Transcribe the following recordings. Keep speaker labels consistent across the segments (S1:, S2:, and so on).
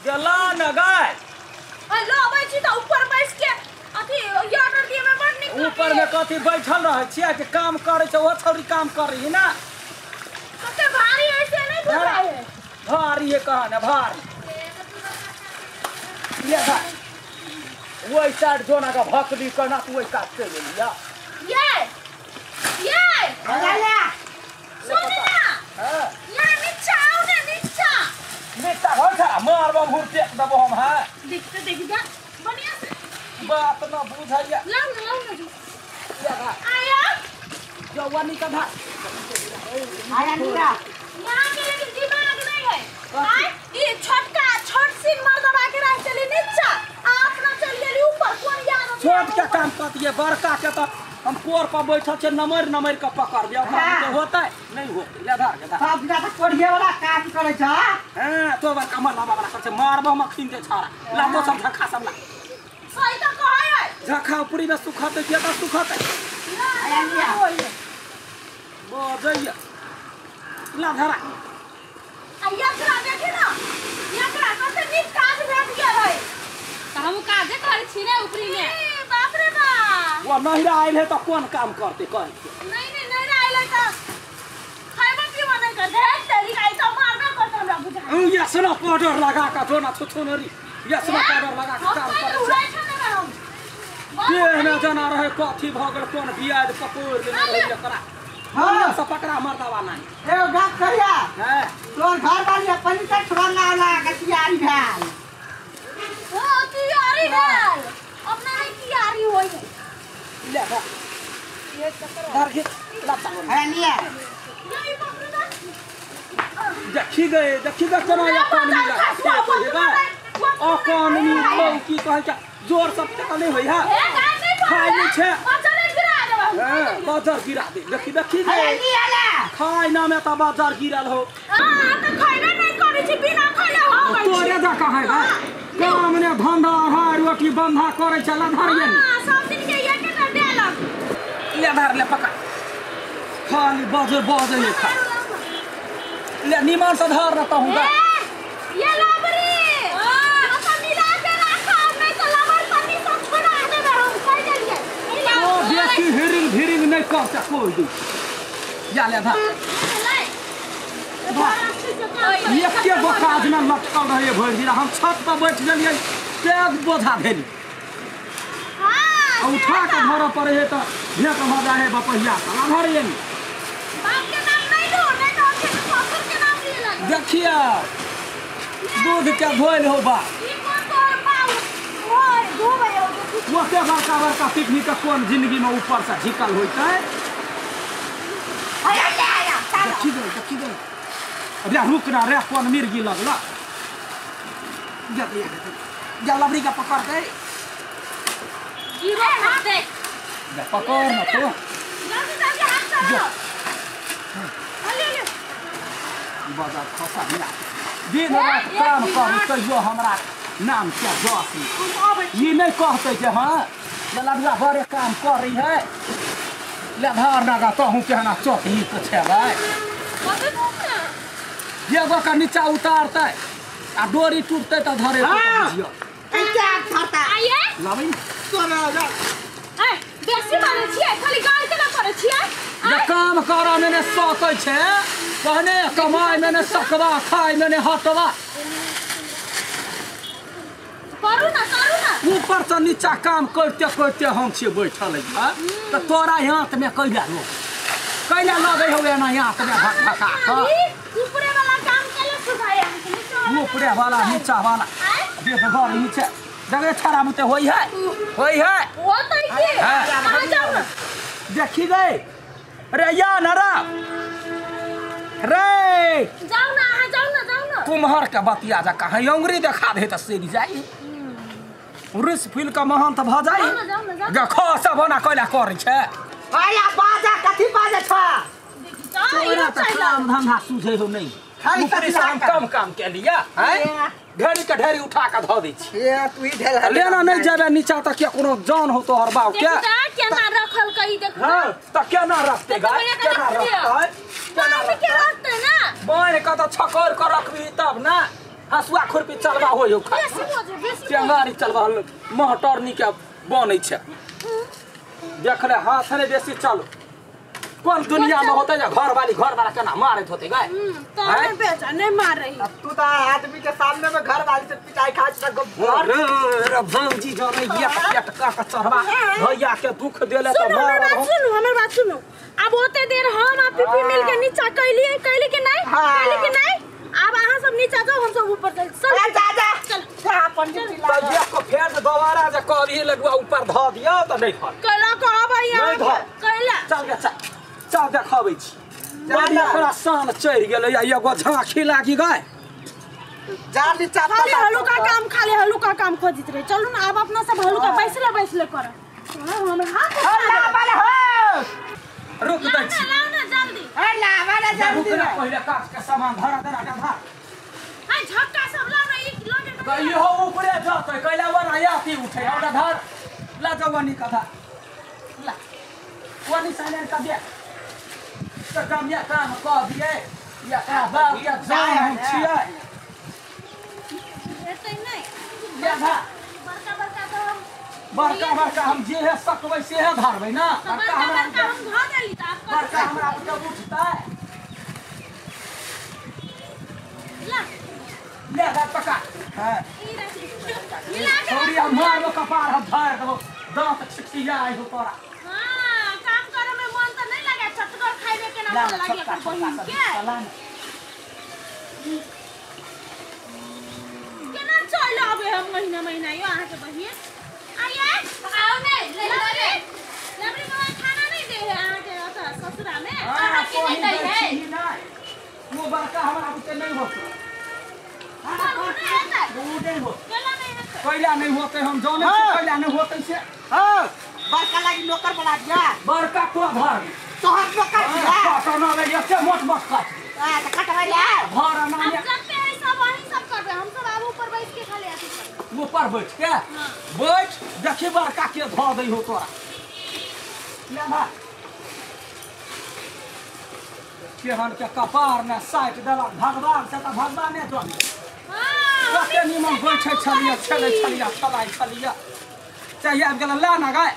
S1: गेला न गाय
S2: हेलो आबै छी त ऊपर बैस के अथी ऑर्डर दिए में बड़ नीक
S1: ऊपर में कथी बैठल रहै छियै कि काम करै छै ओ छौरी काम करै ना
S2: कते भारी ऐसे नहीं बुझाय है
S1: भारी है कहा ना भारी ले जा वही साइड जो ना का भकली करना तू वही काट के ले लिया
S2: ये ये
S3: आया
S2: सुन ना
S1: हां
S2: ये नीचा आओ ना नीचा
S1: नीचा घर था मारबा घूर फेंक देबो हम। हां
S2: देखते देख जा बढ़िया से
S1: बात ना बुझाइया
S2: लाओ ना लाओ ना जो आया
S1: जवानी का धा
S3: आया नीरा
S2: यहाँ के लेकिन दिमाग नहीं है। आय ये छोटका छोट सिंह मर्दवा के राख चली नीचा आप ना चल गेली ऊपर कोन याद
S1: छोट के काम करतिए बड़का के तो हम कोर पर बैठल छे नमर नमर के पकड़ लियो के होतै नहीं होतै ले धर के धर
S3: सब ज्यादा कोढ़िए वाला काम करे छ।
S1: हां तो बड़का मरला वाला कर छे मारबो मखिन के छाड़ा लाबो सब झखा सब ला
S2: सही तो कहै है
S1: झखा ऊपरी में सुखते के त सुखते
S3: आया नीरा
S1: बजैया ला धरा
S2: आ एकरा देखे ना एकरा कते नीक काज भेट गेल है
S4: त हम काजे करै छी रे ऊपरी में।
S2: बाप रे बाप
S1: वो नहिरा आयल है त कोन काम करते कहै
S2: नहीं नहीं नहीं आयल है त खाइबो पीबो नहीं करते है तेरी गाय त मारबे करते हमरा बुझा
S1: उ यसना पाउडर लगा के जो ना छुछुनरी यसना पाउडर लगा के काम
S2: करे
S1: करे
S2: छै ना हम
S1: देह में जना रहे कथी भ गेल कोन बियाज पकोड़ देने रहे एकरा। हां सब पकड़ा मर्दावा नहीं
S3: ए गप करिया
S1: हां
S3: तोर घर वाली अपन तक छोड़ना वाला गतियारी भेल
S2: ओ तियारी भेल अपना नहीं तियारी होई
S1: ले जा
S2: ये चक्कर
S1: धर के लता
S3: है लिया
S2: यही पकड़ू ना
S1: देखी गए देखी गए केना या कौन मिला के कहिबा ओ कौन मिल की कहै छै जोर सब त नहीं होई है खाइ नहीं छै बाजार गिरा दे देखी देखी गए खाइ ना में त बाजार गिरल हो।
S2: हां त खइबे नहीं करै छी बिना खइले हो गई
S1: तोरे जा कहै है काम ने धंधा है रोटी बंधा करै छै लधार ये
S2: हां सब दिन के एक एक देलक
S1: ले धर ले पकड़ खाली बाजर बाजर ले खा ले निमान से धर न तहु गा
S2: ये लाबरी हां तो मिला के राखा नहीं तो लबर पन्नी सब छोड़ा देबे हम कह देलिए
S1: ओ बेसी हिरिंग भिरिंग नहीं करते कोई दी या ले धर एके गो काज में लटकल रहे भरि दिन हम छत पर बैठ गेलियै तेज बोझा भेली
S2: हां
S1: उठा के घर पर है त भेक भ जाए है बपहिया साला धरिए नी
S2: बाप के नाम नहीं लो नहीं तो के ससुर के नाम लिए लग
S1: देखिए दूध के धोइल हो बा
S2: ई कोन तोर बाऊ ओए धोबै हो देखी
S1: ओते बड़का बड़का पिकनिक के कोन जिंदगी में ऊपर से झिकल होइतै
S3: आया आया
S1: देखी गए देखी गए अबे रुक ना रे कोन मिर्गी लगला जा जा लबरी का पकड़ दे
S4: गिरो मत दे
S1: जा पकड़ ना तो
S2: जल्दी जल्दी हाथ चलाओ अले अले
S1: बाजार खसा मिला दिन रात काम करू तैयो हमरा नाम क्या जस ई नहीं कहते जे हां ये लड़ुआ बड़े काम कर रही है ले धर ना गा तहु केना चोटी के छै भाई ये गो का नीचा उतारतै आ डोरी टूटतै त धरे बुझियो
S3: कैसे धरता
S4: आइए
S1: लाबै
S3: तोरा जा
S2: ए बेसी मारे छियै खाली गाल केना करै छियै
S1: जे काम करा में ने सकै छै कहने कमाई में ने सकवा खाई में ने हटवा
S2: करू ना करू ना
S1: ऊपर से नीचा काम करते करते हम छियै बैठल है त तोरा हाथ में कैला लो कैला लगै हो एना हाथ में भक भका
S2: ऊपरे वाला काम केले सुधाय हम नीचा वाला
S1: ऊपरे वाला नीचा वाला देख घर नीचे जगह छड़ा मुते होई है होई है
S2: होतै की कहां जाऊ ना
S1: देखी गए रे या ना रा रे
S2: जाऊ ना अहाँ जाऊ ना जाऊ ना
S1: कुम्हर के बतिया जा कहाँ अंगुरी देखा दे त सेरी जाई रुस फूल के महंत भ जाई देखो सब ओना कैला करै छै
S3: आया बाजा कथी बाजा छ
S1: तोरा त काम धंधा सुझै हो नहीं ऊपरी से हम कम काम के लिया हैं ढेरी के ढेरी उठा के धऽ दै छी
S3: ए तू ही ढेला
S1: लेना नहीं जाबे नीचा त के कोनो जान हो तोहर बाप के
S2: केना रखल कही देखो
S1: हां त केना रखते गाय केना रखते
S2: केना रखते ना
S1: बान्ह के त छकर के रखबी तब ना हसुआ खुरपी चलबा होय हो
S2: बेसी बोझ बेसी
S1: चंगारी चलबा महटरनी के बनै छै देखले हाथ ने बेसी चलो कोन दुनिया में होते जे घर वाली घर वाला केना मारैत होते गाय
S2: तो नहीं बेचा नहीं मार रही
S3: अब तू तो आदमी के सामने में घर वाली से पिटाई खा छ
S1: रे भौजी जाने ये पेट का के चढ़वा भैया के दुख देले त
S2: सुनो
S1: मारब
S2: सुनो हमर बात सुनो अब ओते देर हम आ पीपी मिल के नीचा कैलिए कैली के नहीं कैली के नहीं अब अहाँ सब नीचा जाओ हम सब ऊपर चल
S3: चल जा जा
S2: चल
S3: जा पंडित जी
S1: त ये को फेर दोबारा जे कभी लगुआ ऊपर ध दियो त नहीं फल
S2: कैला कहब
S1: नहीं धर।
S2: कैला
S1: चल गे चल चल देखाबै छी बड़ी ओकरा शान चढ़ि गेलै आ एगो झाँखी लागि गए
S3: जा नीचा
S2: खाली हलुका काम खाली हलुका काम खोजित रहे चलू ना अब अपना सब हलुका बैसले बैसले कर हमर हाथ
S3: ला वाला हो
S1: रुक दै छी
S2: लाओ ना जल्दी
S3: ए ला वाला जल्दी
S1: रुक ना पहिले काज के सामान धरा धरा के धर
S2: हाय झक्का सब लाओ ना एक लगे
S1: त इहो ऊपरे जतै कैला वर आयाती उठे हमरा धर ला जवानी कथा ला वानी साइलेंट कर दे त काम या काम कह दिए या का बाप या जान हम छियै
S2: हेतै नहीं
S1: या धा
S2: बड़का बड़का तो हम
S1: बड़का बड़का हम जे है सकबै से है धरबै ना
S2: तो बड़का बड़का हम धर देली त आप
S1: बड़का हमरा जब उठतै
S2: ला
S1: ले दा पका हां
S2: ई रख मिला के
S1: छौड़ी हम मारबो कपार हम धर देबो दांत छिटकिया आइ हो तोरा
S2: हां काम करे में मन त नहीं लगे चटकर खाइबे के ना मन लागे अपन बहिन के केना चल आबे हम महीना महीना यो अहाँ के बहिन आइए
S4: आओ नहीं ले ले
S2: लबरी बाबा खाना नहीं दे है अहाँ के ओतऽ ससुरा में
S1: अहाँ
S4: के नहीं दै है?
S1: वो बड़का हमरा बुते नहीं होतै
S2: नहीं
S1: वो नहीं होतै
S2: केला नहीं हेतै
S1: कैला नहीं होतै हम जानै छी कैला नहीं होतै से
S3: हां बड़का लागी नौकर बना दिया
S1: बड़का को धर
S3: तोहर नौकर दिया
S1: कटना ले एते मोट मोट काट
S3: हां त कटवा ले
S1: धर ना
S2: अब जते है सब वही सब करबे हम सब आब ऊपर बैठ के खाली अथी करबे
S1: ऊपर बैठ के बैठ देखी बड़का के धर दै हो तोरा ले भा केहन के कपार ने साटि देलक भगवान से त भगवाने जाने
S2: हां
S1: कते निमन बैठे छलियै छलै छलियै छलाइ छलियै चाहिए आबि गेलै ला ना गाय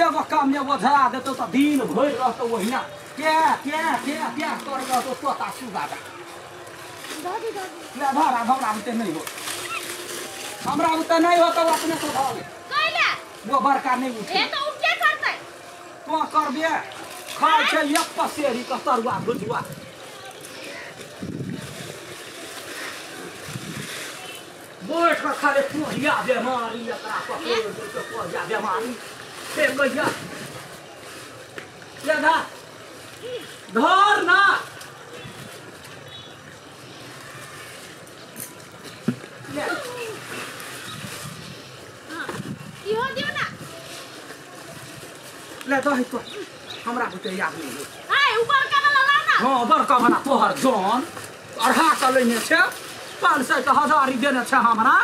S1: एगो काम एगो धरा देतौ त दिन भरि रहतौ ओहिना के के के के कर रहतौ तोता सुगा दे
S2: दादी दादी
S1: ले धर हमरा बुते नहीं हो हमरा बुते नहीं होतौ अपने से धर ले
S2: कैला
S1: वो बड़का नहीं उठे
S2: ए त उ के करतै
S1: तों करबे खाइ छै एक पसेरी के तरुआ भुजुआ बैठ कऽ खाली कोहिया बेमारी एकरा पकड़ि के कोहिया बेमारी से कहिया ले धर धर ना ले
S2: हां इहो दियो ना
S1: ले दही तो हमरा बुते याद नहीं हो
S2: हाय ऊपर का वाला लाओ ना
S1: हाँ बड़का बना तोहर जान अढ़ा के लेने छै 500 के हजारी देने छै हमरा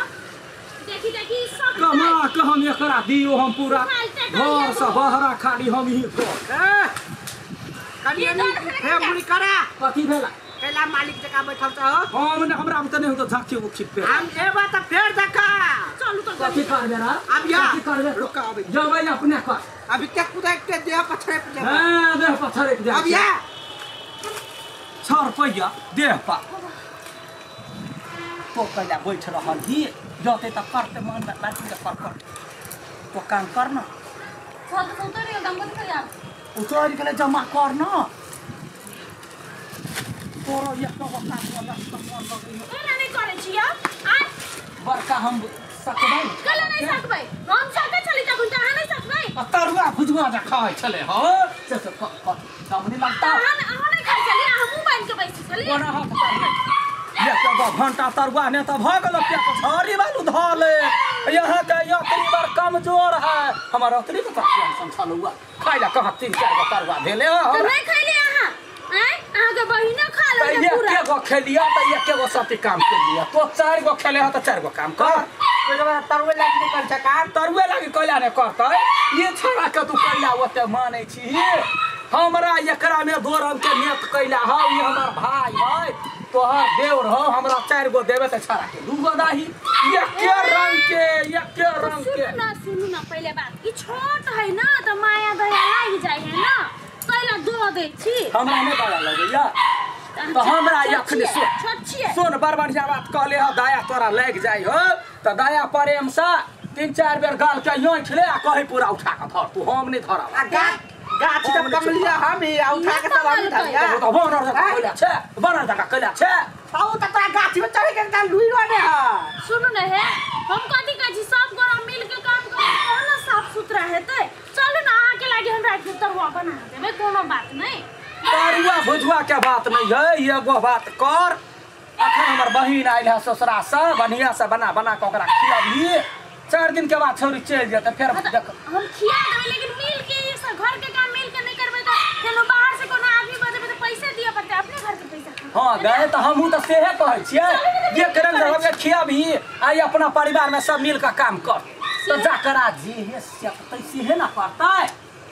S2: देखी देखी सब
S1: कमा के हम एकरा दियो हम पूरा घर से बहरा खाली हम ही कर
S3: ए कनी हे मुड़ी करा
S1: कथी भेला
S3: कैला मालिक जका बैठल छ हो
S1: हम ने हमरा बुते नहीं होतो झाँकी उखी पे
S3: हम एबा त फेर देखा
S2: चलू तो
S1: कथी करबे रा
S3: अब या।
S1: कथी करबे
S3: रुक अभी।
S1: जबै अपने कर
S3: अभी के कुदा के देह पछड़े पे जेबा।
S1: हां देह पत्थर एक दे
S3: अब या
S1: 6 रुपैया देह पा तो कैला बैठ रहल ही जते त करते मन में बात के कर कर तो काम कर ना
S4: छत से उतर गेल दम कथी यार
S1: उतर गेलै जमा कर ना तोरो एक तो काम वाला मन लगै
S2: कैला नहीं करै छी अब आ
S1: बड़का हम सकबै
S2: कैला नहीं सकबै हम सकै छली तखन त अहाँ नहीं सकबै
S1: आ तरुआ भुजुआ जे खाइ छलै हो से से दम नहीं लगता
S2: अहाँ अहाँ नहीं खाइ छली हमहूँ बान्हि के बैसै छली
S1: कोना हाथ करबै ये तो घंटा तरुआ ने त भ गेल पेट झरी बालू धऽ ले यहाँ के यात्री बड़ कमजोर है हमर अतरी के टेंशन छल हुआ खाइ ला कहाँ 3-4 गो तरुआ भेले हो
S2: त नहीं खैली अहाँ आँय अहाँके बहिनो खा
S1: त
S2: लेने पूरा
S1: एके गो खेलिया त एके गो साथी काम केलिया तो 4 गो खेले ह त 4 गो काम कर
S3: तरुए लागि निकल छ काम
S1: तरुए लागि कैला ने करतै ये छोरा के तू कैला ओते मानै छी हमरा एकरा में दो रंग के नेत कैला हौ ई हमर भाई है। तोहर देवर हो हमरा 4 गो देबे त छाड़ा के 2 गो दाही एके रंग के एके रंग के।
S4: सुनू ना सुनू ना पहले बात ई छोट है ना त माया दया लागि जाय है ना पहला दो दै छी।
S1: हमरा नै दया लगैया त हमरा अखने सुन
S4: छोट छियै
S1: सुन बड़ बढ़िया बात कहले हो दया तोरा लागि जाय हो त दया प्रेम से 3-4 बेर गाल के योंठ ले आ कहीं पूरा उठा के धर तू हम नहीं धरब।
S3: आ गाछ त कमलिया हम ही आ उठा के तब हम धरिया
S1: तो बनर जका कइला छे बनर जका कइला छे।
S3: आउ त तोरा गाछ में चढ़े के त लुई रहने ह।
S4: सुनू न हे हम कथि कहै छी सब गोरा मिल के काम करब तहन न साफ सुथरा हेतै। चलू न अहाँ के लागि हम राति में तरुआ बना देबै कोनो बात नहीं।
S1: तरुआ भुजुआ के बात नहीं है एगो बात कर अखन हमर बहिन आइल है ससुरा से बढ़िया से बना बना के ओकरा खियाबी 4 दिन के बाद छौरी चलि जेतै फेर देख
S4: हम खिया देबै लेकिन मिल के ई सब घर के काम मिल के नहीं करबै त फेर बाहर से कोनो आदमी बजेबै त पैसे दिए पड़तै अपने घर के पैसा।
S1: हां गए त हमहू त सेहे कहै छियै जे करन हम खियाबी आई अपना परिवार में सब मिल के काम कर त जा करा जे हे सकतै सेहे ना करतै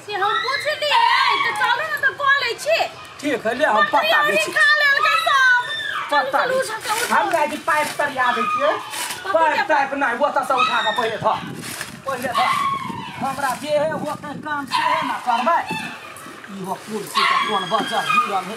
S4: से हम पूछ लिए त चलू न त कह लै छी।
S1: ठीक है ले हम पता दै छी
S4: खा लेलकै सब
S1: पता दै छी।
S3: हम गाय के पाइप तरिया दै छियै
S1: पाइप टाइप नहीं वो त सब उठा के पहिले धर पहिले धर हमरा जे है वो के काम से है ना करबै ई वो कुर्सी के कोन बच्चा गिरल है।